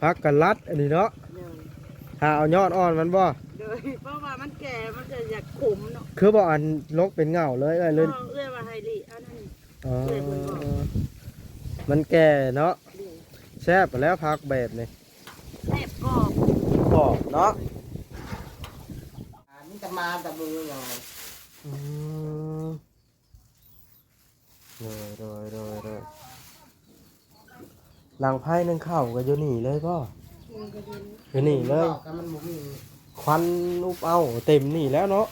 ຜັກກະລັດອັນນີ້ເນາະ ໂດຍ ຫາເອົາຍອດອ່ອນມັນບໍ່? ໂດຍ ເພາະວ່າມັນແກ່ ມັນຈະຢາກຂົມເນາະ ຄືບໍ່ອັນລົກເປັນເຫງົ້າເລີຍ ເອື້ອຍເລີຍ ເອີ ເອື້ອຍວ່າໃຫ້ຫຼີກເອົານັ້ນ ອໍ ເອື້ອຍເພິ່ນບອກ ມັນແກ່ເນາະ ໂດຍ ແຊບແລ້ວຜັກແບບນີ້ ແຊບກອບ ກອບເນາະ ອາ ມີແຕ່ມາແຕ່ບໍ່ມີຫຍັງ ອືມ ໂດຍ ໂດຍ ໂດຍ ໂດຍ ດັງໄຟໜຶ້ງເຂົ້າກໍຢູ່ນີ້ເລີຍບໍ່? ອືມ ກໍຢູ່ນີ້ ຢູ່ນີ້ເລີຍ ກໍມັນບໍ່ມີ ຄວັນອຸບເອົ້າເຕັມນີ້ແລ້ວເນາະ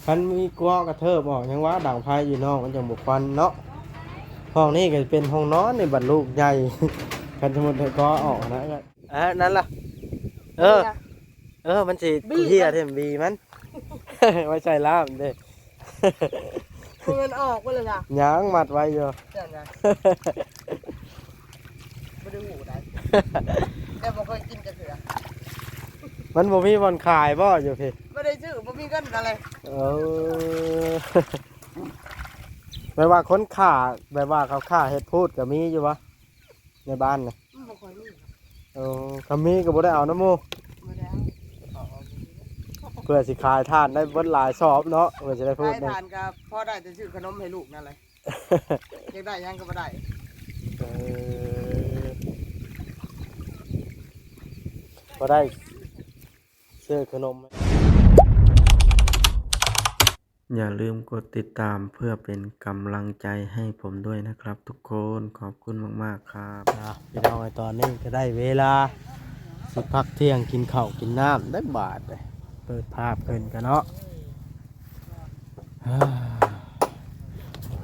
ຄັນມີກົວກະເທີບອອກ ຫຍັງວ່າດັງໄຟຢູ່ນອກ ມັນຈັ່ງບໍ່ຄວັນເນາະ ຫ້ອງນີ້ກໍເປັນຫ້ອງນອນນີ້ ບັດລູກໃຫຍ່ ຄັນສົມມຸດໃຫ້ກໍອອກນະ ເອີ ນັ້ນລະ ເອີ ເອີ ມັນຊິ ບີບ ເຫຍ ມັນ ເຮັດບີມັນ ໄວ້ໃສ່ລາບເດ້ ມັນອອກໄປແລ້ວລະ ຍັງມັດໄວ້ຢູ່ ຈັ່ງໃດ ບໍ່ໄດ້ຮູ້ໄດ ແຕ່ບໍ່ເຄີຍກິນຈັກເທື່ອ ມັນບໍ່ມີບ່ອນຂາຍບໍ່ຢູ່ພີ້? ບໍ່ໄດ້ຊື້ ບໍ່ມີເງິນອະໄລ ເອີ ແບບວ່າຄົນຂ້າ ແບບວ່າເຂົາຂ້າເຮັດພູດກໍມີຢູ່ບໍ່? ໃນບ້ານນະ ອືມ ບໍ່ຄ່ອຍມີ ໂອ້ ຄັນມີກໍບໍ່ໄດ້ເອົານຳໝູ່ ບໍ່ໄດ້ເອົາ ເພື່ອຊິຂາຍຖ່ານໄດ້ເບິດຫຼາຍຊອບເນາະ ເພື່ອຊິໄດ້ພູດໜຶ່ງ ຂາຍຖ່ານກໍພໍໄດ້ແຕ່ຊື້ຂະໜົມໃຫ້ລູກນັ້ນແຫຼະ ຢາກໄດ້ຫຍັງກໍບໍ່ໄດ້ ເອີ ບໍ່ໄດ້ຊື້ຂະໜົມ อย่าลืมกดติดตามเพื่อเป็นกำลังใจให้ผมด้วยนะครับทุกคน ขอบคุณมากๆ ครับ ອ່າ ພີ່ນ້ອງເອີຍ ຕອນນີ້ກໍໄດ້ເວລາຊິພັກທ່ຽງ ກິນເຂົ້າກິນນ້ຳໄດ້ບາດເລີຍ ເປີດພາບຂຶ້ນກັນເນາະ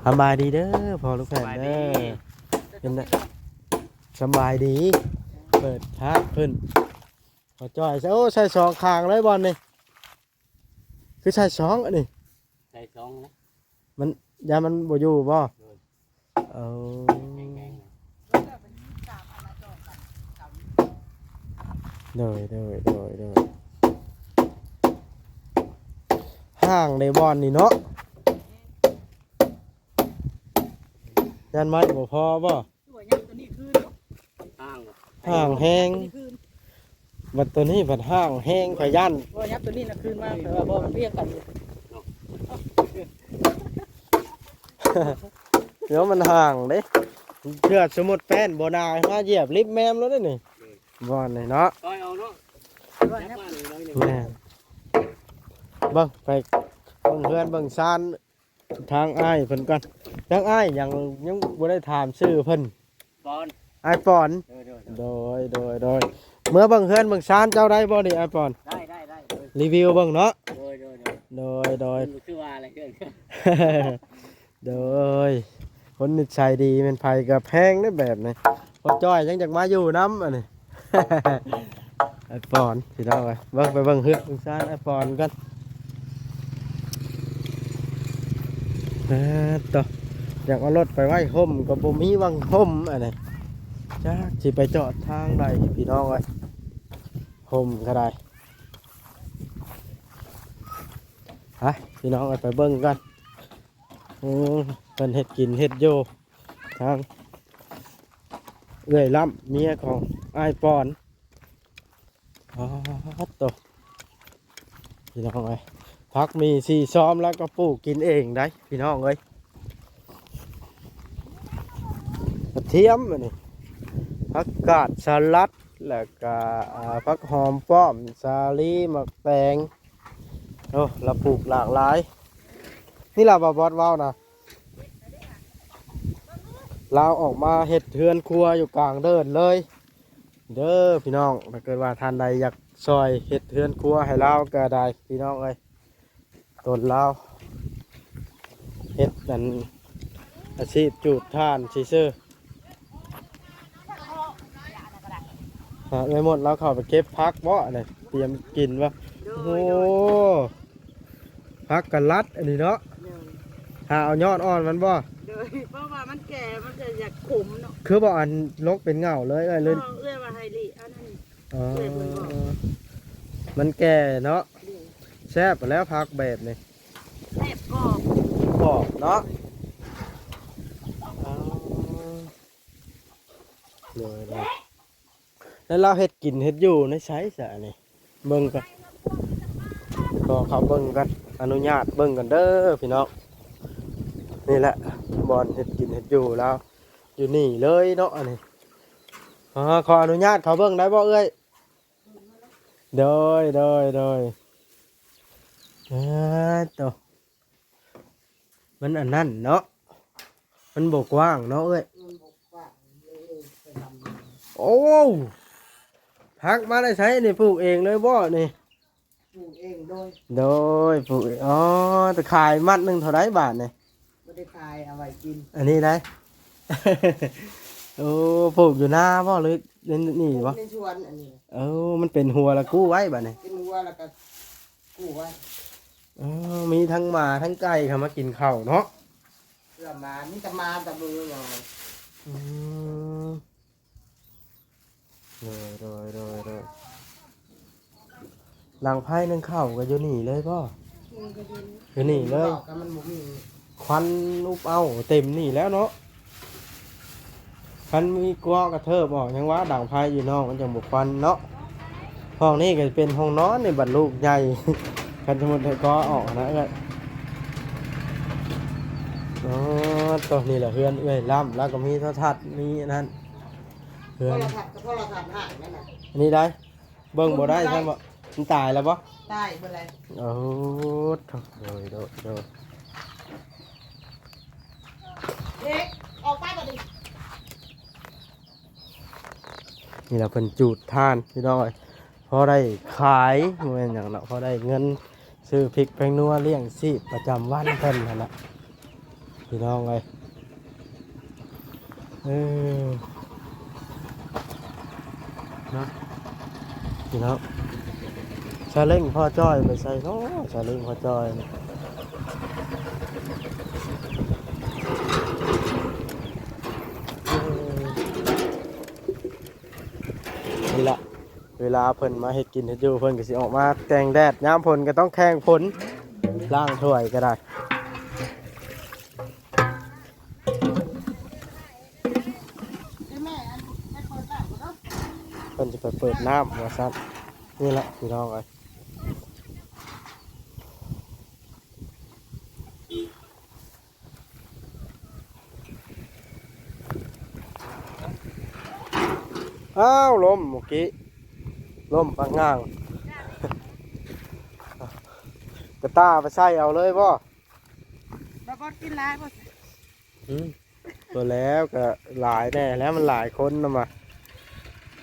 ສະບາຍດີເດີພໍ່ລູກແຜ່ນເດີ ສະບາຍດີ ເປັນ ສະບາຍດີ ເປີດພາບຂຶ້ນ ພໍ່ຈ້ອຍ ໂອ້ ໃສ່ສອງຂ້າງເລີຍບ່ອນນີ້ ຄືໃສ່ສອງອັນນີ້ ໃສ່ສອງນະ ມັນ ຢ້ານມັນບໍ່ຢູ່ບໍ່? ໂດຍ ເອີ ໂດຍ ໂດຍ ໂດຍ ໂດຍ ຫ່າງເດ້ບ່ອນນີ້ເນາະ ຢ້ານໄມ້ບໍ່ພໍບໍ່? ຕົວຍັບຕົວນີ້ຄືນເນາະ ຫ່າງ ຫ່າງແຮງ ຕົວນີ້ຄືນ ບັດຕົວນີ້ບັດຫ່າງແຮງ ຂ້ອຍຢ້ານ ບໍ່ ຍັບຕົວນີ້ນະຄືນມາ ແຕ່ວ່າບໍ່ ມັນພຽງກັນຢູ່ ດຽວມັນຫ່າງເດ້ ເພື່ອສົມມຸດແປ້ນບໍ່ນາມາຢຽບລິບແມມໂລດເດ້ນີ້ ບ່ອນນີ້ເນາະ ຕ່ອຍເອົາເນາະ ຍັບມາໜ້ອຍໜຶ່ງ ແມ່ນ ເບິ່ງ ໄປເບິ່ງເຮືອນເບິ່ງຊານ ທາງອ້າຍເພິ່ນກ່ອນ ທາງອ້າຍຍັງ ຍັງບໍ່ໄດ້ຖາມຊື່ເພິ່ນ ປອນ ອ້າຍປອນ ໂດຍ ໂດຍ ໂດຍ ໂດຍ ໂດຍ ເມືອເບິ່ງເຮືອນເບິ່ງຊານເຈົ້າໄດ້ບໍ່ນີ້ອ້າຍປອນ? ໄດ້ ໄດ້ ໄດ້ ໂດຍ ຣີວິວເບິ່ງເນາະ ໂດຍ ໂດຍ ໂດຍ ໂດຍ ໂດຍ ຄືວ່າອະໄລເຮືອນ ໂດຍ ຄົນນິດໄສດີແມ່ນໃຜກໍແພງເດ້ແບບນີ້ ພໍ່ຈ້ອຍຍັງຢາກມາຢູ່ນຳອັນນີ້ ອ້າຍປອນ ພີ່ນ້ອງເອີຍ ເບິ່ງ ໄປເບິ່ງເຮືອນເບິ່ງຊານອ້າຍປອນກ່ອນ ເອີ ໂຕ ຢາກເອົາລົດໄປໄວ້ຮົ່ມກໍບໍ່ມີຫວ່າງຮົ່ມອັນນີ້ ຈັກຊິໄປຈອດທາງໃດ ພີ່ນ້ອງເອີຍ ຮົ່ມກໍໄດ້ ໄປ ພີ່ນ້ອງເອີຍ ໄປເບິ່ງກັນ ໂອ້ ເພິ່ນເຮັດກິນເຮັດຢູ່ ທາງເອື້ອຍລ້ຳ ເມຍຂອງອ້າຍປອນ ປາດໂຕ ພີ່ນ້ອງເອີຍ ຜັກໝີ່ສີ່ຊອມ ແລ້ວກໍປູກກິນເອງໄດ໋ ພີ່ນ້ອງເອີຍ ກະທຽມອັນນີ້ ຜັກກາດສະຫຼັດ ແລ້ວກະ ອ່າ ຜັກຫອມປ້ອມ ສາລີ ໝາກແຕງ ໂອ້ ລາວປູກຫຼາກຫຼາຍ ນີ້ລະ ບ່າວບອດເວົ້ານະ ລາວອອກມາເຮັດເຮືອນຄົວຢູ່ກາງເດີ່ນເລີຍເດີພີ່ນ້ອງ ຖ້າເກີດວ່າທ່ານໃດຢາກຊ່ອຍເຮັດເຮືອນຄົວໃຫ້ລາວກໍໄດ້ພີ່ນ້ອງເອີຍ ຕົນລາວເຮັດອັນ ອາຊີບຈູດຖ່ານຊື່ໆ ຫາເອື້ອຍມົດລາວເຂົ້າໄປເກັບຜັກບໍ່ ອັນນີ້ ຕຽມກິນບໍ່? ໂດຍ ໂອ້ ໂດຍ ຜັກກະລັດອັນນີ້ເນາະ ໂດຍ ຫາເອົາຍອດອ່ອນມັນບໍ່? ໂດຍ ເພາະວ່າມັນແກ່ ມັນຈະຢາກຂົມເນາະ ຄືບໍ່ອັນລົກເປັນເຫງົ້າເລີຍ ເອື້ອຍເລີຍ ເອື້ອຍວ່າໃຫ້ຫຼີກເອົານັ້ນ ອໍ ເອື້ອຍເພິ່ນບອກ ມັນແກ່ເນາະ ໂດຍ ແຊບແລ້ວຜັກແບບນີ້ ແຊບກອບ ກອບເນາະ ອໍ ໂດຍ ໂດຍ ແລ້ວລາວເຮັດກິນເຮັດຢູ່ໃນໃສຊະອັນນີ້? ເບິ່ງກ່ອນ ຂໍເຂົ້າເບິ່ງກ່ອນ ອະນຸຍາດເບິ່ງກ່ອນເດີພີ່ນ້ອງ. ນີ້ແຫຼະບ່ອນເຮັດກິນເຮັດຢູ່ລາວ ຢູ່ນີ້ເລີຍເນາະອັນນີ້. ຂໍອະນຸຍາດເຂົ້າເບິ່ງໄດ້ບໍ່ເອື້ອຍ? ໂດຍ ໂດຍ ໂດຍ. ເອີ ໂຕ ມັນອັນນັ້ນເນາະ ມັນບໍ່ກວ້າງເນາະເອື້ອຍ. ມັນບໍ່ກວ້າງເລີຍ ໄປທຳ ໂອ້ ຜັກມາແຕ່ໃສນີ້? ປູກເອງເລີຍບໍ່ນີ້? ປູກເອງໂດຍ ໂດຍ ປູກເອງ. ອໍ ແຕ່ຂາຍມັດໜຶ່ງເທົ່າໃດບາດນີ້? ບໍ່ໄດ້ຂາຍ ເອົາໄວ້ກິນ. ອັນນີ້ໄດ໋ ໂອ້ ປູກຢູ່ນາບໍ່ ຫຼື ໃນນີ້ບໍ່? ໃນສວນອັນນີ້. ເອີ ມັນເປັນຫົວລະກູ້ໄວ້ບາດນີ້ ເປັນຫົວລະກະກູ້ໄວ້. ເອີ ມີທັງໝາທັງໄກ່ເຂົ້າມາກິນເຂົ້າເນາະ. ເພື່ອໝາ ມີແຕ່ໝາແຕ່ໝູເນາະ. ອືມ ໂດຍ ໂດຍ ໂດຍ ໂດຍ. ດັງໄຟໜຶ້ງເຂົ້າກໍຢູ່ນີ້ເລີຍບໍ່? ອືມ ຢູ່ນີ້ເລີຍ. ຄວັນອຸບເອົາເຕັມນີ້ແລ້ວເນາະ. ຄັນມີກົວກະເທີບອອກຫຍັງວ່າດັງໄຟຢູ່ນອກ ມັນຈັ່ງບໍ່ຄວັນເນາະ. ຫ້ອງນີ້ກໍເປັນຫ້ອງນອນນີ້ ບັດລູກໃຫຍ່ ຄັນສົມມຸດໃຫ້ກໍອອກນະເອື້ອຍ. ອໍ ໂຕນີ້ລະເຮືອນເອື້ອຍລຳ ລາວກໍມີໂທລະທັດ ມີອັນນັ້ນ ເຮືອນ ໂທລະທັດ ກໍໂທລະທັດຫ້າງນັ້ນນະ. ອັນນີ້ໄດ໋ ເບິ່ງບໍ່ໄດ້ ເບິ່ງບໍ່ໄດ້ ຊັ້ນບໍ່? ມັນຕາຍແລ້ວບໍ່? ຕາຍເບິດແລ້ວ. ໂອ້ ໂດຍ ໂດຍ ໂດຍ. ເດັກ ອອກໄປບັດນີ້. ນີ້ລະເພິ່ນຈູດຖ່ານພີ່ນ້ອງເອີຍ ພໍໄດ້ຂາຍ ບໍ່ແມ່ນຫຍັງດອກ ພໍໄດ້ເງິນຊື້ພິກແປ້ງນົວລ້ຽງຊີບປະຈຳວັນເພິ່ນຫັ້ນລະ ພີ່ນ້ອງເອີຍ. ເອີ ເນາະ ພີ່ນ້ອງ. ຊາເລ້ງພໍ່ຈ້ອຍໄປໃສເນາະ? ຊາເລ້ງພໍ່ຈ້ອຍ ເອີ ນີ້ລະ ເວລາເພິ່ນມາເຮັດກິນເຮັດຢູ່ ເພິ່ນກໍຊິອອກມາແຕ່ງແດດ ຍາມຝົນກໍຕ້ອງແຂ່ງຝົນ ລ້າງຖ້ວຍກໍໄດ້. ເພິ່ນຊິໄປເປີດນ້ຳວ່າຊັ້ນ. ນີ້ແຫຼະພີ່ນ້ອງເອີຍ. ອ້າວ ລົ້ມມື້ກີ້ ລົ້ມປາງງາງ ກະຕ່າໄປໃສ່ເອົາເລີຍບໍ່? ບໍ່ ບໍ່ກິນຫຼາຍບໍ່? ອືມ ບໍ່ແລ້ວ ກະຫຼາຍແນ່ແລ້ວ ມັນຫຼາຍຄົນນຳວ່າ.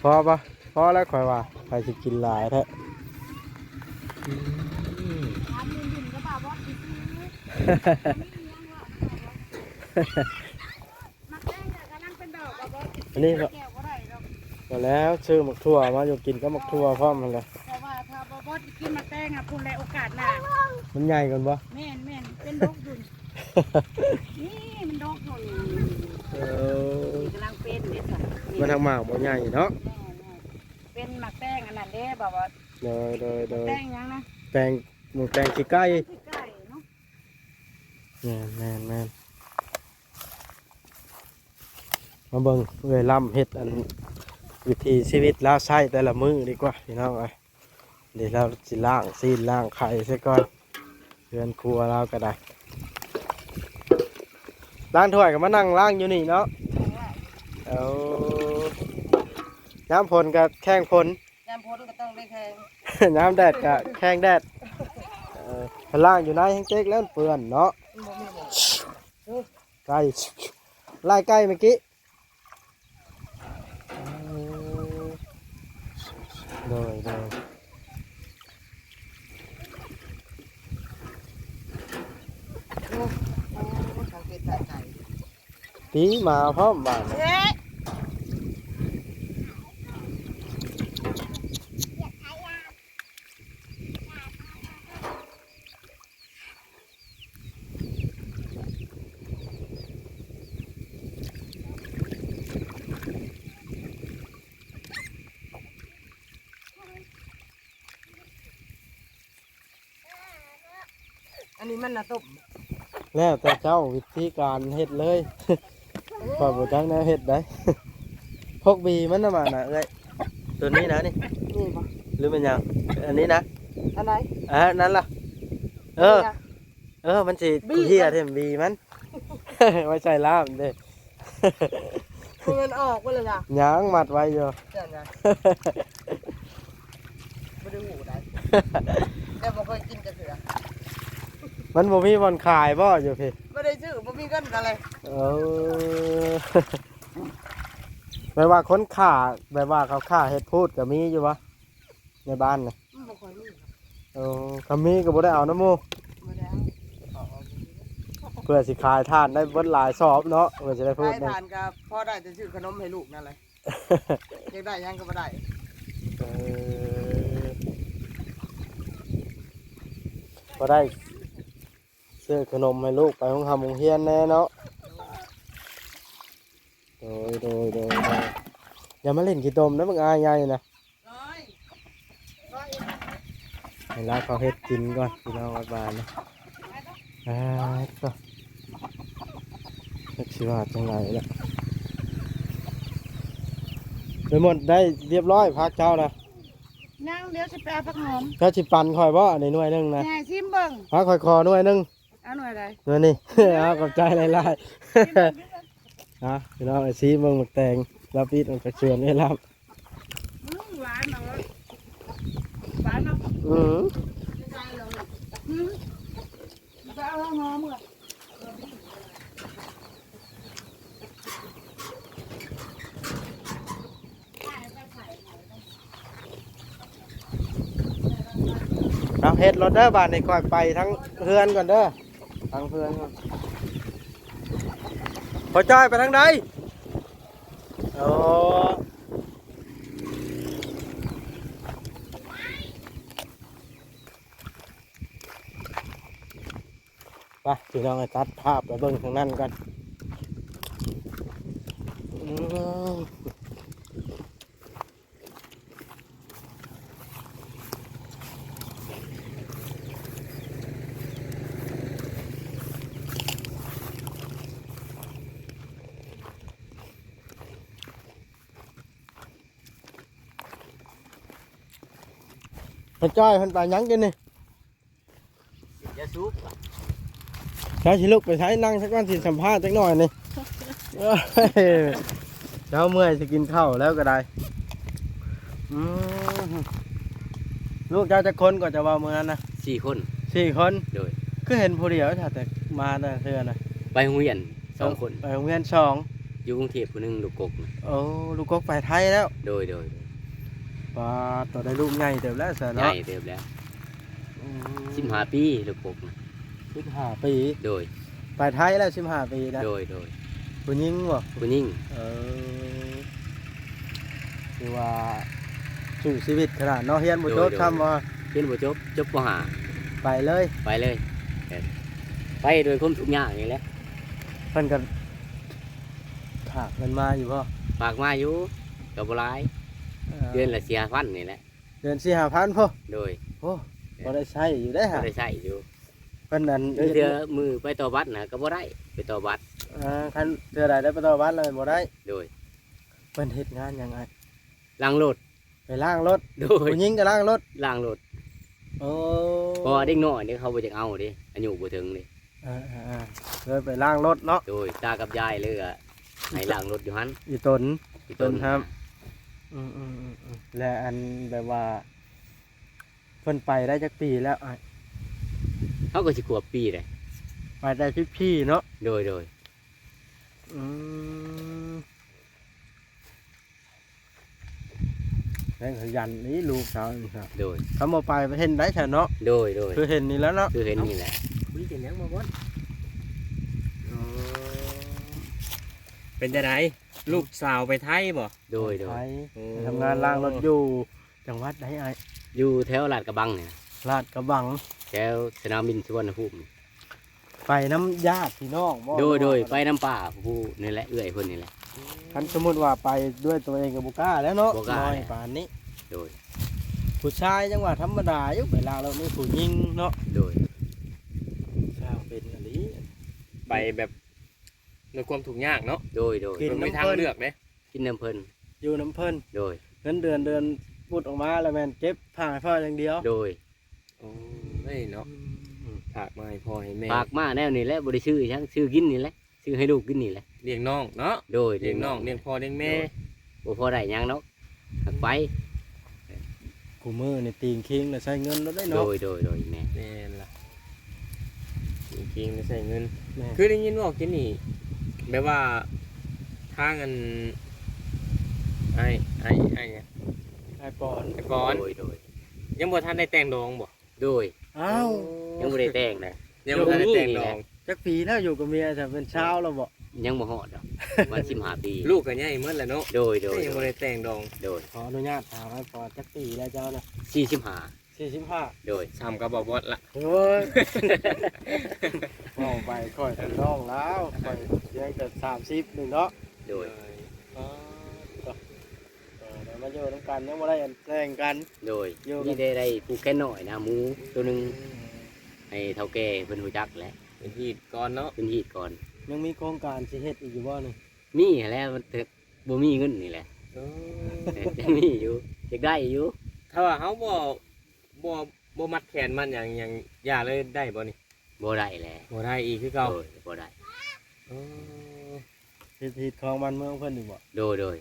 ພໍບໍ່? ພໍແລ້ວຂ້ອຍວ່າ ໃຜຊິກິນຫຼາຍແທ້. ອືມ ຖາມດິນໆ ກໍບ່າວບອດຊື່ໆ ໝາກແຕງກໍກຳລັງເປັນດອກ ບ່າວບອດ ອັນນີ້ກໍ ແຈ່ວບໍ່ໄດ້ດອກ. ກໍແລ້ວ ຊື້ໝາກຖົ່ວມາຢູ່ ກິນກັບໝາກຖົ່ວພ້ອມຫັ້ນແຫຼະ. ເພາະວ່າຖ້າບ່າວບອດກິນໝາກແຕງອະ ພຸ້ນແຫຼະ ໂອກາດໜ້າ ມັນໃຫຍ່ກ່ອນບໍ່? ແມ່ນໆ ເປັນດອກຢູ່. ນີ້ມັນດອກຢູ່ນີ້ ເອີ ນີ້ກຳລັງເປັນເດ້ຊັ້ນ. ມັນທັງໝາກບໍ່ໃຫຍ່ເນາະ. ແມ່ນໆ ເປັນໝາກແຕງອັນນັ້ນເດ້ ບ່າວບອດ. ໂດຍໆໆ ແຕງຫຍັງນະ? ແຕງ ໝາກແຕງຂີ້ໄກ່ ຂີ້ໄກ່ເນາະ. ແມ່ນໆໆ ມາເບິ່ງເອື້ອຍລຳເຮັດອັນ ວິຖີຊີວິດລາວໃຊ້ແຕ່ລະມື້ດີກວ່າ ພີ່ນ້ອງເອີຍ. ເດ ລາວຊິລ້າງຊີ້ນລ້າງໄຂ່ຊະກ່ອນ ເຮືອນຄົວລາວກໍໄດ້. ລ້າງຖ້ວຍກໍມານັ່ງລ້າງຢູ່ນີ້ເນາະ. ເອົາ ຍາມຝົນກໍແຂ່ງຝົນ ຍາມຝົນກໍຕ້ອງໄດ້ແຂ່ງ ຍາມແດດກໍແຂ່ງແດດ. ເອີ ຄັນລ້າງຢູ່ໃນແຮ່ງເຈັກແລ້ວເປື້ອນເນາະ. ມັນບໍ່ມີໝໍ້ ໄກ່ ໄລ່ໄກ່ເມື່ອກີ້. ໂດຍ ໂດຍ. ໂອ້ ໂອ້ ທາງເປັດທາງໄກ່ ຕີໝາພ້ອມບາດນີ້. ເອີ ອັນນີ້ມັນນະຕົ້ມ ແລ້ວແຕ່ເຈົ້າວິທີການເຮັດເລີຍ. ຂ້ອຍບໍ່ຈັກແນວເຮັດໃດ. ພົກບີມັນນະມານະເອື້ອຍ. ຕົວນີ້ນະນີ້ ນີ້ບໍ່? ຫຼືແມ່ນຫຍັງ? ອັນນີ້ນະ? ອັນໃດ? ອ່າ ນັ້ນລະ ເອີ ນີ້ນະ? ເອີ ມັນຊິ ບີ ເຫຍ ມັນ ເຮັມບີມັນ ໄວ້ໃສ່ລ່າມເດ້. ບໍ່ແມ່ນອອກບໍ່ລະນະ? ຍັງມັດໄວ້ຢູ່. ຈັ່ງໃດ? ບໍ່ໄດ້ຮູ້ໃດ ແຕ່ບໍ່ເຄີຍກິນຈັກເທື່ອ. ມັນບໍ່ມີບ່ອນຂາຍບໍ່ຢູ່ພີ້? ບໍ່ໄດ້ຊື້ ບໍ່ມີເງິນກໍເລີຍ. ເອີ ແບບວ່າຄົນຄ້າ ແບບວ່າເຂົາຄ້າເຮັດພູດກໍມີຢູ່ບໍ່ ໃນບ້ານນະ? ມັນບໍ່ຄ່ອຍມີ. ໂອ້ ຄັນມີກໍບໍ່ໄດ້ເອົານຳໝູ່ ບໍ່ໄດ້ເອົາ. ເພື່ອຊິຂາຍຖ່ານໄດ້ເບິດຫຼາຍສອບເນາະ ເພື່ອຊິໄດ້ພູດໜຶ່ງ. ຂາຍຖ່ານກໍພໍໄດ້ແຕ່ຊື້ຂະໜົມໃຫ້ລູກນັ້ນແຫຼະ ຢາກໄດ້ຫຍັງກໍບໍ່ໄດ້. ເອີ ພໍໄດ້ຊື້ຂະໜົມໃຫ້ລູກໄປໂຮງຮ່ຳໂຮງຮຽນແດ່ເນາະ. ໂດຍ ໂດຍ ໂດຍ ໂດຍ ຢ່າມາຫຼິ້ນຂີ້ຕົມເດີ ບັກອາຍໃຫຍ່ນະ. ໃຫ້ລາວເຂົາເຮັດກິນກ່ອນ ພີ່ນ້ອງ ວັດວານນະ. ອ່າ ໂຕ ຈັກຊິວ່າຈັ່ງໃດລະ. ໄປໝົດໄດ້ຮຽບຮ້ອຍ ຜັກເຈົ້ານະ? ຍັງ ດຽວຊິໄປເອົາຜັກຫອມ. ເຈົ້າຊິປັນຂ້ອຍບໍ່ ອັນນີ້ໜ່ວຍໜຶ່ງນະ? ຊິໃຫ້ຊິມເບິ່ງ. ເອົາ ຂ້ອຍຂໍໜ່ວຍໜຶ່ງ. ເອົາໜ່ວຍໃດ? ໜ່ວຍນີ້. ເອົາ ຂອບໃຈຫຼາຍໆ. ອ່ະ ພີ່ນ້ອງ ຊິເບິ່ງໝາກແຕງ ລາວປິດມັນກະຊວນໄດ້ລຳ. ອືມ ຫວານເນາະ ຫວານເນາະ. ອືມ ອືມ ໄປເອົາຫອມເມືອ. ເອົາ ເຮັດໂລດເດີ ບາດນີ້ຂ້ອຍໄປທາງເຮືອນກ່ອນເດີ ທາງເຮືອນກ່ອນ. ພໍ່ຈ້ອຍໄປທາງໃດ? ໂອ້ ໄປ ພີ່ນ້ອງ ຕັດພາບໄປເບິ່ງທາງນັ້ນກ່ອນ. ອືມ ພໍ່ຈ້ອຍເພິ່ນໄປຫຍັງກິນນີ້? ຢາສູບ. ເຈົ້າຊິລຸກໄປໃສ? ນັ່ງຊະກ່ອນ ຊິສຳພາດຈັກໜ້ອຍນີ້. ເຈົ້າເມື່ອຍຊິກິນເຂົ້າແລ້ວກໍໄດ້. ອືມ ລູກເຈົ້າຈັກຄົນກໍຈະເວົ້າມື້ນັ້ນນະ? ສີ່ຄົນ. ສີ່ຄົນ? ໂດຍ. ຄືເຫັນຜູ້ດຽວ ຖ້າແຕ່ມາແຕ່ເທື່ອນະ? ໄປໂຮງຮຽນສອງຄົນ. ໄປໂຮງຮຽນສອງ. ຢູ່ກຸງເທບຜູ້ໜຶ່ງ ລູກກົກນະ. ໂອ້ ລູກກົກໄປໄທແລ້ວ? ໂດຍ ໂດຍ. ປາດ ໂຕໄດ້ລູກໃຫຍ່ເຕີບແລ້ວຊະເນາະ? ໃຫຍ່ເຕີບແລ້ວ. ອືມ ສິບຫ້າປີ ລູກກົກນະ. ສິບຫ້າປີ? ໂດຍ. ໄປໄທແລ້ວສິບຫ້າປີນະ? ໂດຍ ໂດຍ. ຜູ້ຍິງບໍ່? ຜູ້ຍິງ. ເອີ ຖືວ່າສູ້ຊີວິດຂະໜາດເນາະ. ຮຽນບໍ່ຈົບ ໂດຍ ໂດຍ ຊ້ຳບໍ່? ຮຽນບໍ່ຈົບ ຈົບ ປໍຫ້າ. ໄປເລີຍ? ໄປເລີຍ. ໄປໂດຍຄວາມທຸກຍາກນີ້ແຫຼະ. ເພິ່ນກໍຝາກເງິນມາຢູ່ບໍ່? ຝາກມາຢູ່ ກໍບໍ່ຫຼາຍ. ເອີ ເດືອນລະສີ່ຫ້າພັນນີ້ແຫຼະ. ເດືອນສີ່ຫ້າພັນພຸ້ນ? ໂດຍ. ໂອ້ ເອີ ພໍໄດ້ໃຊ້ຢູ່ເດ້. ພໍໄດ້ໃຊ້ຢູ່. ເພິ່ນອັນ ເທື່ອມື້ໄປຕໍ່ບັດນະກໍບໍ່ໄດ້ ໄປຕໍ່ບັດ. ອ່າ ຄັນເທື່ອໃດໄດ້ໄປຕໍ່ບັດແລ້ວບໍ່ໄດ້? ໂດຍ. ເພິ່ນເຮັດງານຫຍັງອ້າຍ? ລ້າງລົດ. ໄປລ້າງລົດ? ໂດຍ. ຜູ້ຍິງກໍລ້າງລົດ? ລ້າງລົດ. ໂອ້ ເພາະວ່າເດັກນ້ອຍນີ້ເຂົາບໍ່ຢາກເອົາເດ້ ອາຍຸບໍ່ເຖິງເດ້. ເອີໆໆ ເລີຍໄປລ້າງລົດເນາະ? ໂດຍ. ຕາກັບຍາຍເລີຍ ໃຫ້ລ້າງລົດຢູ່ຫັ້ນ. ອີຕົນ ອີຕົນ ອີຕົນ ຫາ. ອືມໆໆໆ ແລະ ອັນແບບວ່າ ເພິ່ນໄປໄດ້ຈັກປີແລ້ວອ້າຍ? ເຮົາກໍຊິຂວບປີແຫຼະ. ໄປໄດ້ສິບປີເນາະ? ໂດຍ ໂດຍ. ອືມ ແຮງຂະຫຍັນນີ້ລູກສາວນີ້. ໂດຍ. ຄັນບໍ່ໄປເຫັນໄດ້ຊະເນາະ? ໂດຍ ໂດຍ. ຄືເຫັນນີ້ແລ້ວເນາະ? ຄືເຫັນນີ້ແຫຼະ. ຄຸຍກັນຫຍັງມາບ່ອນ? ອໍ ເປັນຈັ່ງໃດ? ລູກສາວໄປໄທບໍ່? ໂດຍ ໂດຍ. ໄປໄທ ໂອ້ ໄປທຳງານລ້າງລົດຢູ່ ຈັງຫວັດໃດອ້າຍ? ຢູ່ແຖວລາດກະບັງນີ້. ລາດກະບັງ ແຖວສະໜາມບິນສຸວັນນະພູມ. ໄປນຳຍາດພີ່ນ້ອງບໍ່? ໂດຍ ໂດຍ. ຫຼືວ່າ ໄປນຳປ້າຜູ້ນີ້ແຫຼະ ເອື້ອຍເພິ່ນນີ້ແຫຼະ. ຄັນສົມມຸດວ່າໄປດ້ວຍຕົວເອງກໍບໍ່ກ້າແລ້ວເນາະ. ບໍ່ກ້າ ນ້ອຍປານນີ້. ໂດຍ. ຜູ້ຊາຍຍັງວ່າທຳມະດາຢູ່ ໄປລາວແລ້ວມີຜູ້ຍິງເນາະ. ໂດຍ. ຊ່າງເປັນອີ່ຫຼີ ໄປແບບ ດ້ວຍຄວາມທຸກຍາກເນາະ. ໂດຍ ໂດຍ. ບໍ່ມີທາງເລືອກເດ້. ກິນນຳເພິ່ນ ຢູ່ນຳເພິ່ນ. ໂດຍ. ເງິນເດືອນ ເດືອນພຸດອອກມາແລ້ວແມ່ນເກັບຝາກໃຫ້ພໍ່ຢ່າງດຽວ. ໂດຍ. ໂອ້ຍເນາະ ອືມ ຝາກມາໃຫ້ພໍ່ໃຫ້ແມ່ ຝາກມາແນວນີ້ແຫຼະ ບໍ່ໄດ້ຊື້ຫຍັງ ຊື້ກິນນີ້ແຫຼະ ຊື້ໃຫ້ລູກກິນນີ້ແຫຼະ ລ້ຽງນ້ອງເນາະ. ໂດຍ ລ້ຽງນ້ອງ ລ້ຽງພໍ່ລ້ຽງແມ່. ໂດຍ ບໍ່ພໍໄດ້ຫຍັງດອກ ຫາກໄປ ຄູ່ມື້ນີ້ຕີງຄີງແລ້ວໃຊ້ເງິນໂລດເດ້ເນາະ. ໂດຍ ໂດຍ ໂດຍ ແມ່ນ ແມ່ນລະ ຕີງຄີງແລ້ວໃຊ້ເງິນ. ແມ່ນ ຄືໄດ້ຍິນເວົ້າກິນນີ້ ແບບວ່າທາງອັນ ອ້າຍ ອ້າຍ ອ້າຍຫຍັງ ອ້າຍປອນ ອ້າຍປອນ. ໂດຍ ໂດຍ ຍັງບໍ່ທັນໄດ້ແຕ່ງດອງບໍ່? ໂດຍ. ອ້າວ ຍັງບໍ່ໄດ້ແຕ່ງນະ ຍັງບໍ່ທັນໄດ້ແຕ່ງດອງ. ຈັກປີແລ້ວຢູ່ກັບເມຍ ຈະເປັນຊາວແລ້ວບໍ່? ຍັງບໍ່ຮອດດອກ ປະມານສິບຫ້າປີ. ລູກກໍໃຫຍ່ໝົດແລ້ວເນາະ. ໂດຍ ໂດຍ ແຕ່ຍັງບໍ່ໄດ້ແຕ່ງດອງ. ໂດຍ ຂໍອະນຸຍາດຖາມວ່າ ປອນ ຈັກປີແລ້ວເຈົ້ານະ? ສີ່ສິບຫ້າ. ສີ່ສິບຫ້າ. ໂດຍ ສ່ຳກັບບໍ່ບອດລະ. ໂອ້ຍ ເວົ້າໄປຂ້ອຍເປັນນ້ອງລາວ ຂ້ອຍພຽງແຕ່ສາມສິບໜຶ່ງເນາະ. ໂດຍ ໂດຍ ປາດ ເອີ ໄດ້ມາຢູ່ນຳກັນ ຍັງບໍ່ໄດ້ອັນແຕ່ງກັນ. ໂດຍ ຢູ່ກັນ ມີແຕ່ໄດ້ຜູກແຂນນ້ອຍນະ ໝູໂຕໜຶ່ງ ອືມ ໃຫ້ເຖົ້າແກ່ເພິ່ນຮູ້ຈັກແຫຼະ. ເປັນຮີດກ່ອນເນາະ ເປັນຮີດກ່ອນ. ຍັງມີໂຄງການຊິເຮັດອີກຢູ່ບໍ່ນີ້? ມີຫັ້ນແຫຼະ ມັນແຕ່ບໍ່ມີເງິນນີ້ແຫຼະ. ເອີ ຍັງມີຢູ່ ຢາກໄດ້ຢູ່. ຖ້າວ່າເຮົາບໍ່ ບໍ່ ບໍ່ມັດແຂນມັດຫຍັງ ຫຍັງຢ່າເລີຍໄດ້ບໍ່ນີ້? ບໍ່ໄດ້ແຫຼະ ບໍ່ໄດ້ອີກຄືເກົ່າ. ໂດຍ ບໍ່ໄດ້. ເອີ ເຮັດ ເຮັດຂອງບ້ານເມືອງເພິ່ນຢູ່ບໍ່? ໂດຍ ໂດຍ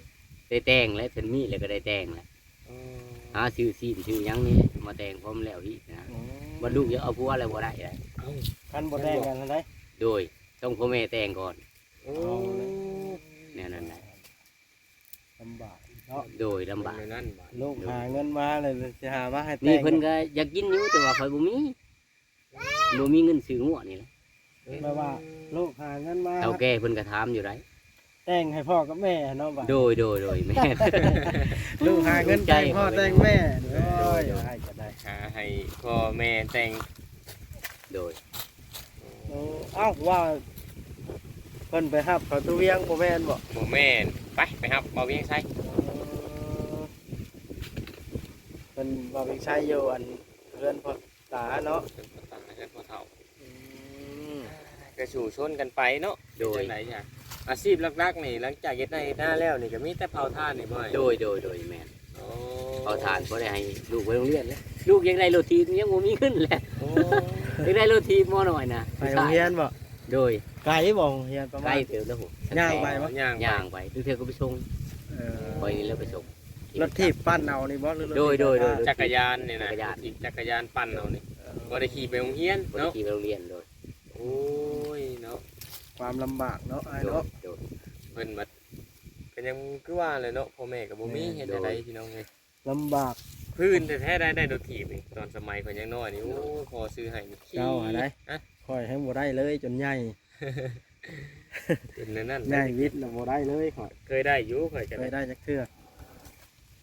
ໄດ້ແຕ່ງແຫຼະ ເພິ່ນມີແລ້ວກໍໄດ້ແຕ່ງແຫຼະ. ເອີ ຫາຊື້ຊີ້ນຊື້ຫຍັງນີ້ແຫຼະ ມາແຕ່ງພ້ອມແລ້ວອີກນະ. ໂອ້ ບັດລູກຢາກເອົາຜົວແລ້ວບໍ່ໄດ້ແຫຼະ. ເອົ້າ ຄັນບໍ່ແຕ່ງກັນຫັ້ນໃດ? ໂດຍ ຕ້ອງພໍ່ແມ່ແຕ່ງກ່ອນ. ໂອ້ ເອົາແລ້ວ ແນວນັ້ນແຫຼະ ລຳບາກເນາະ. ໂດຍ ລຳບາກ ເປັນແນວນັ້ນບາດ ລູກ ໂດຍ ຫາເງິນມາແລ້ວຊິຫາມາໃຫ້ແຕ່ງ. ນີ້ເພິ່ນກໍຢາກກິນຢູ່ ແຕ່ວ່າຂ້ອຍບໍ່ມີ ບໍ່ມີເງິນຊື້ງົວນີ້ແຫຼະ. ແບບວ່າລູກຫາເງິນມາ ເຖົ້າແກ່ເພິ່ນກໍຖາມຢູ່ໃດ ແຕ່ງໃຫ້ພໍ່ກັບແມ່ເນາະ ບາດ. ໂດຍ ໂດຍ ໂດຍ ແມ່ນ ລູກຫາເງິນແຕ່ງພໍ່ແຕ່ງແມ່. ໂດຍ ໂດຍ ໂດຍ ອ້າຍກໍໄດ້ ຫາໃຫ້ພໍ່ແມ່ແຕ່ງ. ໂດຍ. ໂອ້ ເອົ້າ ວ່າເພິ່ນໄປຮັບເຂົາຢູ່ວຽງບໍ່ແມ່ນບໍ່? ບໍ່ແມ່ນ ໄປ ໄປຮັບບ່າວວຽງໄຊ. ເອີ ເພິ່ນ ບ່າວວຽງໄຊຢູ່ອັນເຮືອນພໍ່ຕາເນາະ ເຮືອນພໍ່ຕາ ເຮືອນພໍ່ເຖົ້າ. ອືມ ກໍສູ້ຊົນກັນໄປເນາະ. ໂດຍ ເປັນຈັ່ງໃດຊະ ອາຊີບຫຼັກໆນີ້ ຫຼັງຈາກເຮັດໄຮ່ເຮັດນາແລ້ວນີ້ ກໍມີແຕ່ເຜົາຖ່ານນີ້ບໍ່? ໂດຍ ໂດຍ ໂດຍ ແມ່ນ. ໂອ້ ເຜົາຖ່ານພໍໄດ້ໃຫ້ລູກໄປໂຮງຮຽນແຫຼະ. ລູກຢາກໄດ້ລົດຖີບ ຍັງບໍ່ມີເງິນແຫຼະ. ໂອ້ ຢາກໄດ້ລົດຖີບໝໍນ້ອຍນະ ໄປໂຮງຮຽນບໍ່? ໂດຍ. ໄກບໍ່ໂຮງຮຽນ? ປະມານ ໄກເຕີບແລ້ວພຸ້ນ. ຍ່າງໄປບໍ່? ຍ່າງໄປ ຍ່າງໄປ ເທື່ອກໍໄປສົ່ງ. ເອີ ຂ້ອຍນີ້ແຫຼະໄປສົ່ງ. ລົດຖີບປັ່ນເອົານີ້ບໍ່ ຫຼືລົດ? ໂດຍ ໂດຍ ໂດຍ ຈັກກະຍານນີ້ນະ. ຈັກກະຍານ ຂີ່ຈັກກະຍານປັ່ນເອົານີ້. ເອີ ບໍ່ໄດ້ຂີ່ໄປໂຮງຮຽນເນາະ ບໍ່ໄດ້ຂີ່ໄປໂຮງຮຽນ. ໂດຍ. ໂອ້ຍເນາະ ຄວາມລຳບາກເນາະ ອ້າຍເນາະ. ໂດຍ ໂດຍ ເພິ່ນບັດ ກໍຍັງຄືວ່າແຫຼະເນາະ ພໍ່ແມ່ກໍບໍ່ມີ. ແມ່ນ ເຮັດຈັ່ງໃດ ໂດຍ ພີ່ນ້ອງເອີຍ ລຳບາກ. ພື້ນແທ້ໆ ໄດ້ ໄດ້ລົດຖີບນີ້ ຕອນສະໄໝຂ້ອຍຍັງນ້ອຍນີ້ ໂອ້ຍ ພໍ່ຊື້ໃຫ້ນີ້ ເຈົ້າຫາໄດ້. ຮະ? ຂ້ອຍແຮງບໍ່ໄດ້ເລີຍຈົນໃຫຍ່ ເປັນແນວນັ້ນ ໃຫຍ່ວິດແລ້ວບໍ່ໄດ້ເລີຍຂ້ອຍ. ເຄີຍໄດ້ຢູ່ ຂ້ອຍກໍ ເຄີຍໄດ້ຈັກເທື່ອ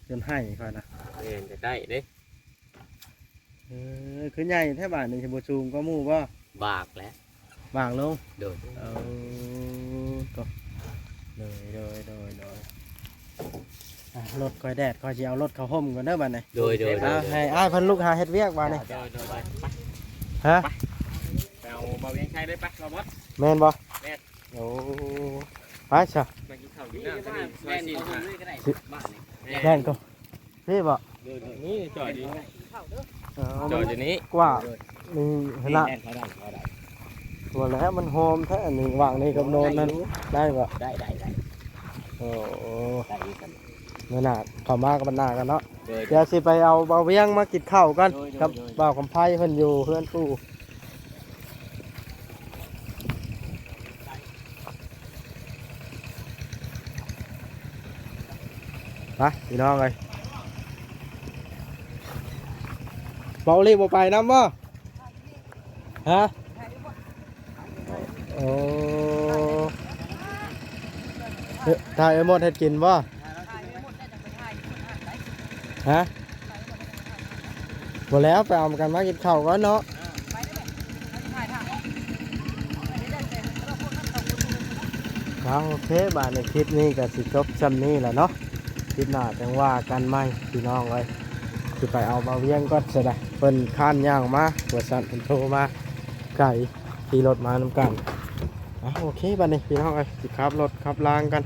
ຈົນໃຫ້ຂ້ອຍນະ. ແມ່ນ ຢາກໄດ້ເດ້. ເອີ ຄືໃຫຍ່ແທ້ບາດນີ້ ຊິບໍ່ສູງກວ່າໝູ່ບໍ່? ບາກແຫຼະ ບາກລົງ. ໂດຍ. ເອີ ໂຕ ໂດຍ ໂດຍ ໂດຍ ໂດຍ. ອ່ະ ລົດຂ້ອຍແດດ ຂ້ອຍຊິເອົາລົດເຂົ້າຮົ່ມກ່ອນເດີບາດນີ້. ໂດຍ ໂດຍ ໂດຍ. ອ່ະ ໃຫ້ອ້າຍເພິ່ນລຸກຫາເຮັດວຽກບາດນີ້. ໂດຍ ໂດຍ ໂດຍ. ໄປ ໄປ ຮະ? ໄປເອົາບ່າວວຽງໄຊເລີຍ ໄປ ບ່າວບອດ. ແມ່ນ. ໂອ້ ໄປຊະ ມາກິນເຂົ້າກິນນ້ຳຊະນີ້ ຊ່ອຍຊີ້ນຫາ. ແມ່ນກໍ ພີ່ບໍ່? ໂດຍ ໂດຍ. ນີ້ຈອດຢູ່ ເອີ ຈອດຢູ່ນີ້ ກວ່າ ໂດຍ ນີ້ຫັ້ນນະ. ແມ່ນ ພໍໄດ້ ພໍໄດ້. ບໍ່ແລ້ວ ມັນຫອມແທ້ ອັນນີ້ ວາງນີ້ກັບໂນນນັ້ນ ໄດ້ບໍ່? ໄດ້ ໄດ້ ໄດ້. ໂອ້ ໄດ້ຄືກັນ. ມື້ໜ້າເຂົ້າມາກັບບັນນາກັນເນາະ. ໂດຍ ໂດຍ. ດຽວຊິໄປເອົາບ່າວວຽງມາກິນເຂົ້າກ່ອນ ໂດຍ ໂດຍ ກັບ ໂດຍ ບ່າວຄຳໄພ ເພິ່ນຢູ່ເຮືອນປູ່. ໄປພີ່ນ້ອງເອີຍ ເບົາລີບໍ່ໄປນຳບໍ່? ຮະ? ໂອ້ ເອີ ຖ່າຍໄອ້ມົດເຮັດກິນບໍ່? ຮະ? ບໍ່ແລ້ວ ໄປເອົາກັນມາກິນເຂົ້າກ່ອນເນາະ. ເອົາ ໂອເຄ ບາດນີ້ຄລິບນີ້ກໍຊິຈົບຊ່ຳນີ້ແຫຼະເນາະ. ຄລິບໜ້າຈັ່ງວ່າກັນໃໝ່ພີ່ນ້ອງເອີຍ. ຊິໄປເອົາບ່າວວຽງກ່ອນຊະນະ ເພິ່ນຄ້ານຍ່າງມາວ່າຊັ້ນ ເພິ່ນໂທມາໄກ ຂີ່ລົດມານຳກັນ. ເອົາ ໂອເຄ ບາດນີ້ພີ່ນ້ອງເອີຍ ຊິຂັບລົດຂັບລາງກັນ